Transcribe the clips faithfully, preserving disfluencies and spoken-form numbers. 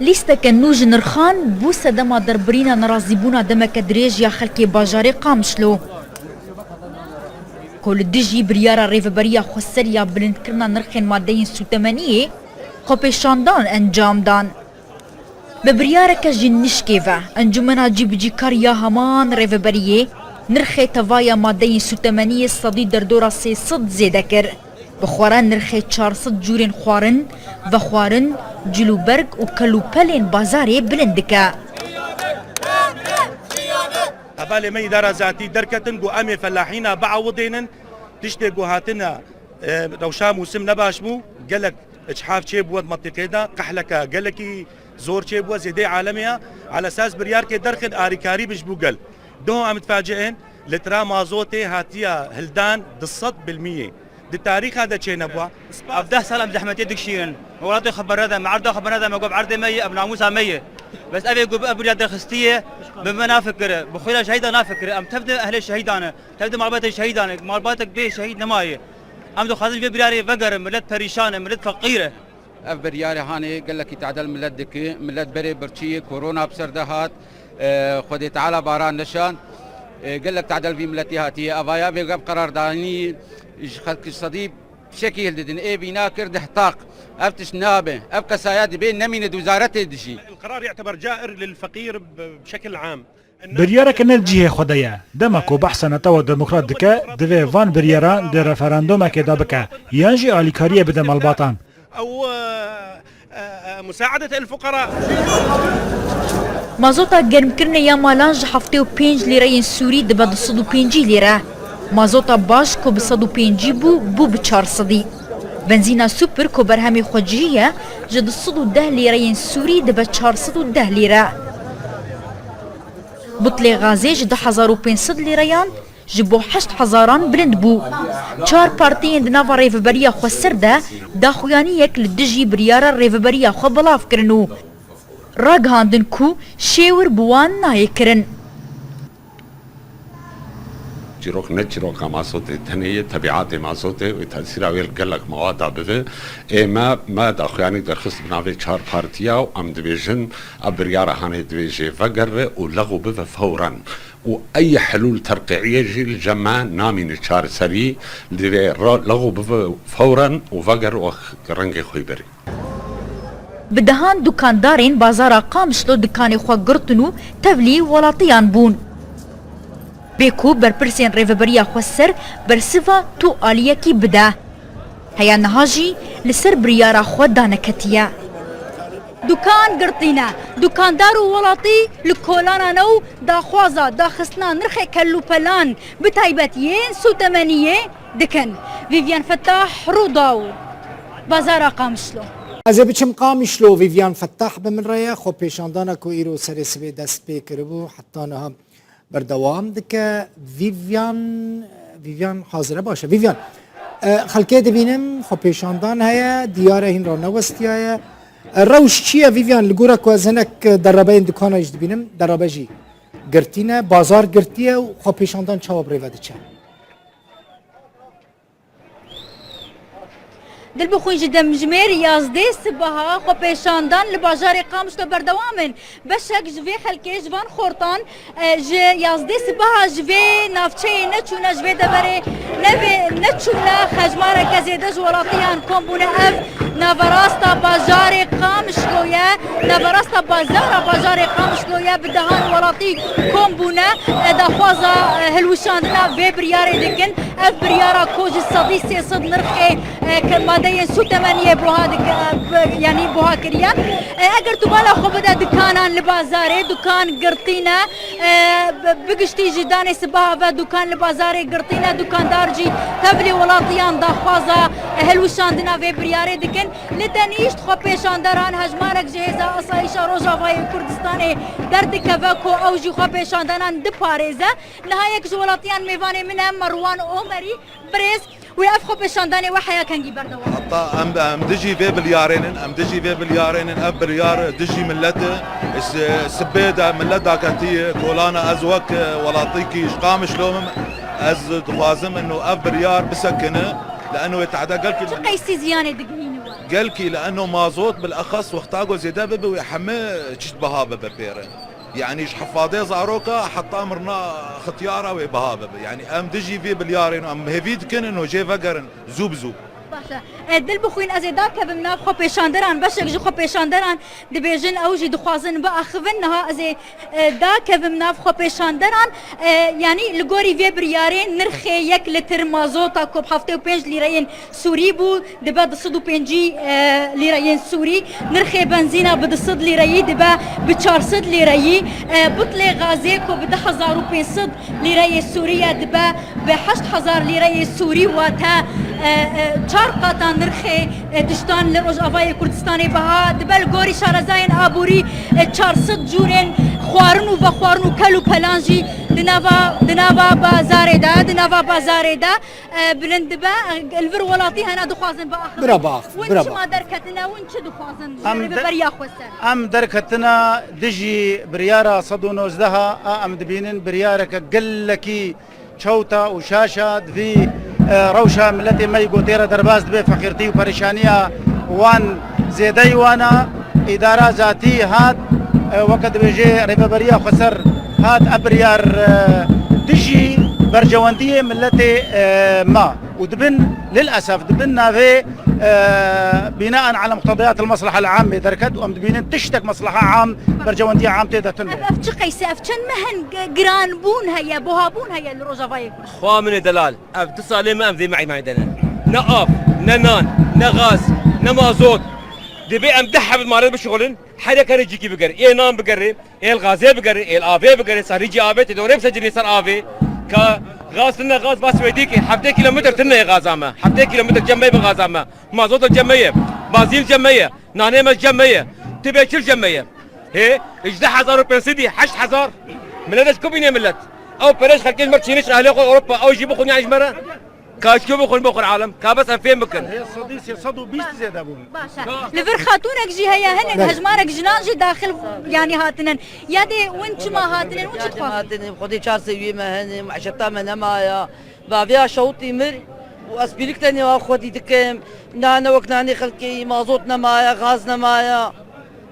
Lîsteke nû ji nirxan bû sedema derbirîna nerazîbûna demeke dirêj ya xelkê bajarê Qamişlo. Ku li dijî biryara rêveberiya xweser ya bilindkirina nirxên madeyên sûtemeniyê xwepêşandan encam dan. Bi biryareke ji nişkê ve, Encûmena Cîbicîkar ya heman rêveberiyê nirxê tevaya madeyên sûtemeniyê sedî derdora sê sed zêde kir. Bi xwe re nirxê çar sed cûrên xwarin, vexwarin, cilûberg û kelûpelên bazarê bilind dike. Hevalê me îdara zatî derketin ku em ê felahîna biewidênin, tiştê ku hatine, e, rewşa mûsim ne baş bû, gelek içhaf çêbû di mentiqê de, qehleke gelekî zor çêbû, zêdeyê alemê ye. Ala esas biryarkê derxin arîkarî bi ji bo gel. Duho em difacin, litra mazotê hatiye hildan du sed bilmiyê. Di tarîxa de çênebû. Ev deh sal em zehmetê dikişînin. Me welatê xwe bernede, me erda xwe bernede, me got erdê me ye, ev namûsa me ye. Bes ev ê ku bi ev bûriya derxistiye, bi me nafikire, bi xwîna şehîda nafikire. Em tev de ehlê şehîdan e, tev de malbatê şehîdan e. Malbatek bê şehîd nemaye. Em dixwazin vê biryarê vegerin, millet perîşan e, millet feqîr e. Ev biryarê hanê gelekî tadel millet dike. Millet berê birçî ye, korona bi ser de hat. E, Xwedê Teala baran neşand. E, gelek tadel vî milletî hatiye. Evaya vê ev qerardanî ji xelkî sedî şekî hildidin. Ê vîna kir deh taq. Ev tişt nabe. Ev qesaya dibê nemîne di wizaretê dijî. القرار يعتبر جائر للفقير بشكل عام. Biryareke ne li cihê xwe de ye. Dema ku behsa netewa demokrat dike, divê van biryara di referandûmekê de bike, yan jî alîkariyê bide malbatan. أو، آه، آه، مساعدة الفقراء. Mazota germkirinê ya malan ji heftê û pênc lîreyên Sûrî dibe du sed û pêncî lîre. Mazota baş ku bi sed û pêncî bû, bû bi çar sedî. Benzîna super ku berhemê xwe cihî ye, ji du sed û deh lîreyên Sûrî dibe çar sed û deh lîre. Butlê gazê ji du hezar û pênc sed lîreyan ji bo heşt hezaran bilind bû. Çar partiyên di nava rêveberiya xweser de daxuyaniyek li dijî biryara rêveberiya xwe belav kirin û ragihandin ku şêwir bi wan nayê kirin. Çîrok ne çîroka mazotê tenê ye, tebiatê mazotê wê tesîra wê li gelek mewada bibe. Ê me, me daxuyanî derxist bi navê çar partiya û em dibêjin, ev biryara hanê divê jê vegere û lexw bibe fewren. û ey helûl terqîyê jî li cem me namîne çareserî, divê re-, lexw bibe fewren û veger û rengê xwe berê. Bi dehan dukandarên bazara Qamişlo dikanê xwe girtin û tevlî welatiyan bûn. Bê ku berpirsên rêveberiya xweser bersiva tu aliyekî bide. Heya niha jî li ser biryara xwe daneketiye. Dukan girtîne. Dukandar û welatî li kolana ne û daxwaza daxistina nirxê kellûpelan, bi taybet yên sûtemeniyê, dikin. Vîvyan Fettah, Rûdaw, Bazara Qamişlo. Ez ê biçim Qamişlo, Vîvyan Fettah bi min re ye. Xwepêşandana ku îro serê sibê dest pê kiribû, heta niha berdewam dike. Vîvyan, Vîvyan hazir e, baş e. Vîvyan, e, xelkê dibînim, xwepêşandan heye, diyar e hîn ranewestiyaye. E, rewş çi ye Vîvyan? Li gora ku ez hinek derebeyên dukana jî dibînim, derebe jî girtî ne, bazar girtî ye û xwepêşandan çawa bi rê ve diçe? Dilbixwîn, ji demjimêr yazdê sibeha xwepêşandan li bajarê Qamişlo berdewam in. Beşek ji vê xelkê, ji van xortan, e, ji yazdê sibeha ji vê navçeyê neçûne, ji vê deverê neve-, neçûne, hejmareke zêde ji welatiyan kom bûne. Ev naverasta bajarê Qamişlo ye. Naverasta bazara bajarê Qamişlo ye. Bi dehan welatî kom bûne, e, daxwaza, e, hilwişandina vê biryarê dikin. Ev biryara ku ji sedî sê sed nirxê, e, ke madeyên sûtemeniyê buha dik-, e, bi-, yanî buha kiriye. E, eger tu bala xwe bide dikanan li bazarê, dukan girtî ne, e, bi-, bi giştî ji danê sibeha ve dukan li bazarê girtî ne, dukandar jî tevlî welatiyan daxwaza, e, hilwişandina vê biryarê dikin. Li tenîşt xwepêşanderan hejmarek ji Hêza Asayîşa Rojavayê Kurdistanê derdikeve ku ew jî xwepêşandanan diparêze. Niha yek ji welatiyan mêvanê min e, Merwan Omerî. Birêz, wê ev xwepêşandanê we heya kengî berdewam? Heta em, em dijî vê biryarên in, em dijî vê biryarên in, ev biryar dijî millet e. S-, sibê de millet daketiye kolana, ez wek welatîkî ji Qamişlo me, ez dixwazim ino ev biryar bisekine, li eno wê tehde gelkî. Çi qeysî ziyanê digihîne? Gelkî li eno mazot bil exas wexta ku zêde bibe wê heme çişt biha bibe pê re. Yanî ji hefadê zaroka heta mirina xityara wê biha bibe. Yanî em dijî vê biryarên em hêvî dikin ino jê vegerin zû bi zû. Baş e. E, Dilbixwîn, ez ê dakevim nav xwepêşanderan, beşek ji xwepêşanderan dibêjin ew jî dixwazin biaxivin. Niha ez ê, e, dakevim nav xwepêşanderan. E, yanî li gorî vê biryarê nirxê yek litir mazota ku bi heftê û pênc lîreyên sûrî bû, dibe du sed û pêncî, e, lîreyên sûrî. Nirxê benzîna bi du sed lîreyî dibe bi çar sed lîreyî. E, butlê gazê ku bi du hezar û pênc sed lîreyê sûrî ye dibe bi heşt hezar lîreyê sûrî, wate, e, e, çar qata nirxê, e, tiştan li Rojavayê Kurdistanê biha dibe. Li gorî şarezayên aborî, e, çar sed cûrên xwarin û vexwarin û kel û pelan jî di nava, di nava bazarê de, di nava bazarê de, e, bilind dibe. E, li vir welatî hene dixwazin biaxivin. Bira biax-, Win bira çima biax-, derketine, win çi dixwazin ji Em de-, rêveberiya xweser? Em derketine dijî biryara sed û nozdeh a, em dibînin biryareke gelekî çewta û şaşa divî, e, rewşa miletê me yî gotê re derbas dibe, feqîrtî û perîşaniya wan zêdeyî wan a. Îdara zatî hat, e, weke dibêje rêveberiya xweser hat, ev biryar, e, dijî berjewendiyê miletê, e, me û dibin, lilesef, dibin navê, e, binaen ala muqtediyat el mesleha el amme derket û em dibînin tiştek mesleha am, berjewendiya am tê de tune. Ev, ev çi qeyse, ev çend meh in g-, giranbûn heye, buhabûn heye li Rojavayê Kurd? Xwa min ê delal, ev du salê me em vê me'îmanê de ne. Ne av, ne nan, ne gaz, ne mazot. Dibê em deh heb mare bişixulin, her yek here cîkî bigere. Ê nan bigere, ê li gazê bigere, ê li avê bigere, serî cî avê tê dorê bisecinê ser avê. Ka gaz tine gaz bas wê dîkê, heftê kîlometr tine yê gaza me. Heftê kîlometr cem me bi gaza me. Mazot cem me ye. Bazîn cem me ye. Nanê me cem me ye. Tibê çil cem me ye. Hê, ji deh hezar û pênc sedî heşt hezar. Millet ez ku bînê millet. Ew perê ji xelkê ji me çîniş ehlê xwe Ewropa, ew jî bixwin yan ji me re. Ka ji ku bixwin, bixwin alem. Ka bes em fêm bikin. Hê sedî sê sed û bîst zêde bûn. Baş e. Li vir xatûnek jî heye, hinek Belê. Hejmarek jinan jî daxil, yanî hatinin. Ya dê win çima hatinin, win çi dixwazin? Hatinin, xwedê çar sewiyê me hene, meşeta me nemaya. Baviya şewtî mir û ez pîlik tenê wa xwedî dikim. Nane wek nanê xelkê, mazot nemaya, gaz nemaya.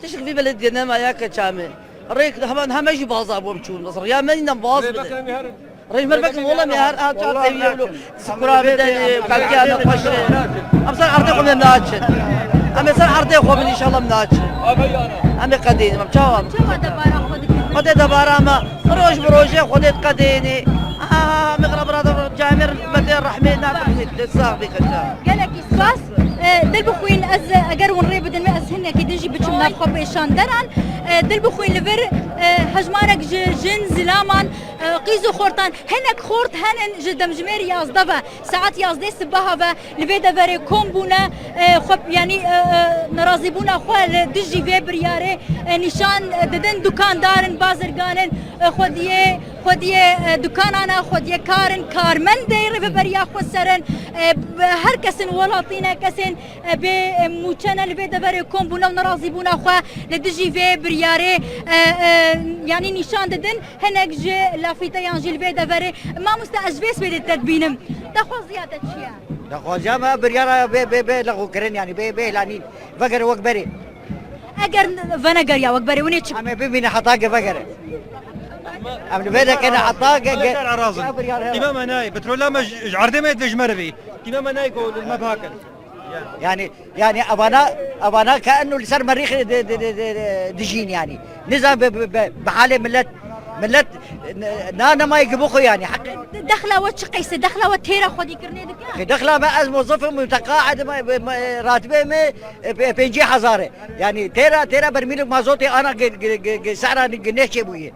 Tiştek vî belediyê nema ya keça me. Rêk hemen heme jî baza bûm çûn. Rêya me nîne baz bide. Rêj mer bekin, wela me her, her çar seviye bû. Sikura bide, kalkiya me xweş e. Em ser erdê xwe me naçin. Em ê ser erdê xwe bin, inşallah me naçin. Em ê qedênin, em çawa? Çawa debara xwe dikin? Xwedê debara me, roj bi rojê xwedê diqedênê. Aha, me qira bira de camir bete rehmê nabe, sax bike. Gelekî spas. E, Dilbixwîn, ez, eger hûn rê bidin min, ez hinekî din jî biçim nav xwe pêşanderan. E, Dilbixwîn, li vir, e, hejmarek ji jin, zilaman, e, qîz û xortan, hinek xort henin ji demjimêr yazdeh ve, saet yazdeh sibeha ve li vê deverê kom bûne, e, xwe, yanî, e, e, nerazîbûna xwe li dijî vê biryarê, e, nîşan, e, didin, dukandarin, bazirganin, e, xwediyê, xwediyê, e, dukanana, xwediyê karin, karmendê rêveberiya xweserin, e, b-, her kesin welatîne, kesên, e, bê, e, mûçe ne li vê deverê kom bûne û nerazîbûna xwe li dijî vê biryarê, e, e, yanî nîşan didin. Hinek ji lafîteyan jî li vê deverê. Mamoste, ez ji vê sibê dê te dibînim. Daxwaziya te çi ye? Daxwaziya me biryara bê, bê, bê lexûkirin, yanî bê, bê îlanîn. Vegere wek berê. Eger venegeriya wek berê, winê çi? Em ê bimîne heta ge vegere. Em li vê dekene heta ge, ge. Ser erazin. Îmam Enayê, petrola me ji, ji erdê me dibê ji me re vî. Îmam Enayê ku li me bihakin. Yani, yani evana, evana kaenno li ser merîxê di, di, di, di, di, dijîn yani. Nizam bi, bi, bi, bi halê millet, millet n-, na nemayê ki bixwe yani. Heqê. Dexla we çi qeyse? Dexla we têra xwedîkirinê dike? Xê, dexla me ez mozifim, müteqaid me, me, me, ratibê me, e, pe-, pêncî hezar e. Yani têra, têra bermîlik mazotê ana ge, ge, ge, ge, sehra ge neçê bûye.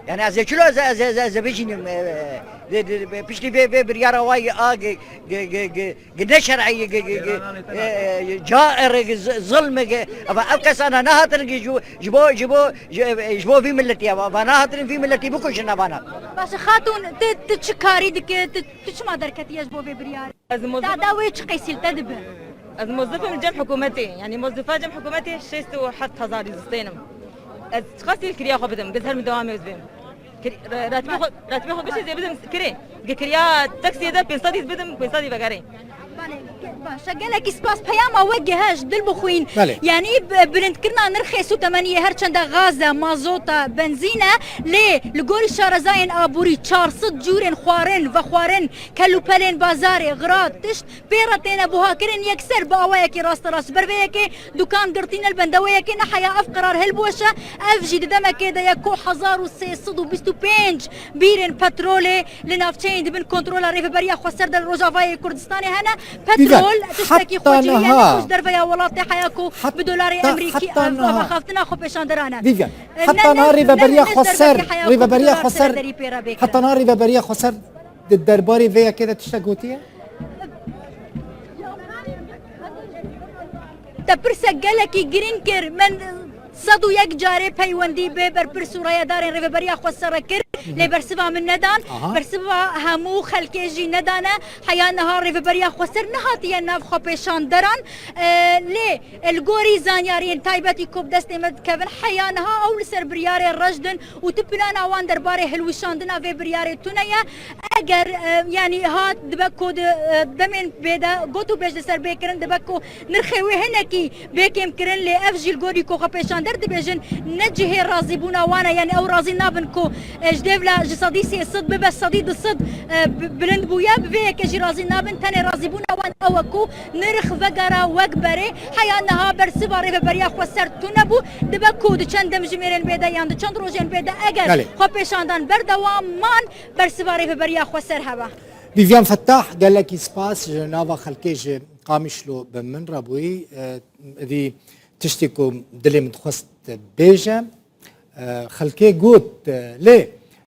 Yani ez ê çilo ez, ez, ez, ez, ez bicînim, e, e, de, de, de, piştî vê, vê biryara wayî a ge, ge, ge, ge, ge ne şer'î, ge, ge, ge, e, cair, ge, z-, zilm, ge, ama ev kesana nehatin ge ji, ji bo, ji bo, ji, e, ji bo vî milletî, ama, ama nehatin vî milletî bikuşin evana. Baş e, Xatûn, tu, tu çi karî dike, tu, tu çima derketiye ji bo vê biryarê? Ez mozif- Tada wê çi qeysî li te dibe? Ez mozifim cem hikûmetê. Yanî mozifa cem hikûmetê şêst û heft hezar dizistênim. Ez çiqas kiriya xwe bidim, giz her min dewamê ez bêm. Kir-, re-, retibê xwe, retibê xwe bişê zê bidim kirê. Gi kiriya taksiyê de pênc sed dîz bidim, pênc sed dîz vegerê. Bale, ke-, Şe gelekî spas, peyama we giheşt, dil bixwîn. Belê. Yanî bi-, bilindkirina nirxê sûtemeniyê, her çende gaz e, mazot e, benzîn e, lê li gorî şarezayên aborî çar sed cûrên xwarin, vexwarin, kel û pelên bazarê, xirat, tişt pê re têne buhakirin, yekser bi awayekî rasterast. Ji ber vê yekê dukan girtîne, li benda wê yekê ne heya ev qerar hilbiweşe. Ev jî di demekê de ye ku hezar û sê sed û bîst û pênc bîrên petrolê li navçeyên di bin kontrola Rêveberiya Xweser de li Rojavayê Kurdistanê hene. Petrol tiştekî xwecihî ye, ne ku ji derveya welatê heya ku bi dolarê Emrîkî, heta niha, axaftina xwepêşanderan e. Vivian, e, heta niha Rêveberiya Xweser, Rêveberiya Xweser, heta niha Rêveberiya Xweser di derbarê vê yekê de tiştek gotiye? Te pirsek gelekî girîng kir. Min sed û yek carê peywendî bi berpirs û rayedarên Rêveberiya Xweser re kir, lê bersiva min nedan. Aha. Bersiva hemû xelkê jî nedane. Heya niha Rêveberiya Xweser nehatiye nav xwepêşanderan. E, lê li gorî zanyariyên taybetî ku bi destê me dikevin, heya niha ew li ser biryarê reş din û tu plana wan derbarê hilwişandina vê biryarê tune ye. Eger, e, yanî hat dibe ku di, e, demên bê de got û bêj li ser bê kirin, dibe ku nirxê wê hinekî bê kêmkirin, lê ev jî li gorî ku xwepêşander dibêjin, ne cihê razîbûna wan e, yanî ew razî nabin ku, e, ji dêvla ji sedî sê sed bibe sedî du sed, e, bi-, bilind bûye, bi vê yekê jî razî nabin, tenê razîbûna wan ew e ku nirx vegera wek berê. Heya niha bersiva Rêveberiya Xweser tune bû, dibe ku di çend demjimêrên bê de yan di çend rojên bê de eger, belê, xwepêşandan berdewam man, bersiva Rêveberiya Xweser hebe. Vivian Fettah, gelekî spas, ji nava xelkê ji Qamişlo bi min re bûyî. E, êdî tiştê ku dilê min dixwest bêje, e, xelkê got, e, lê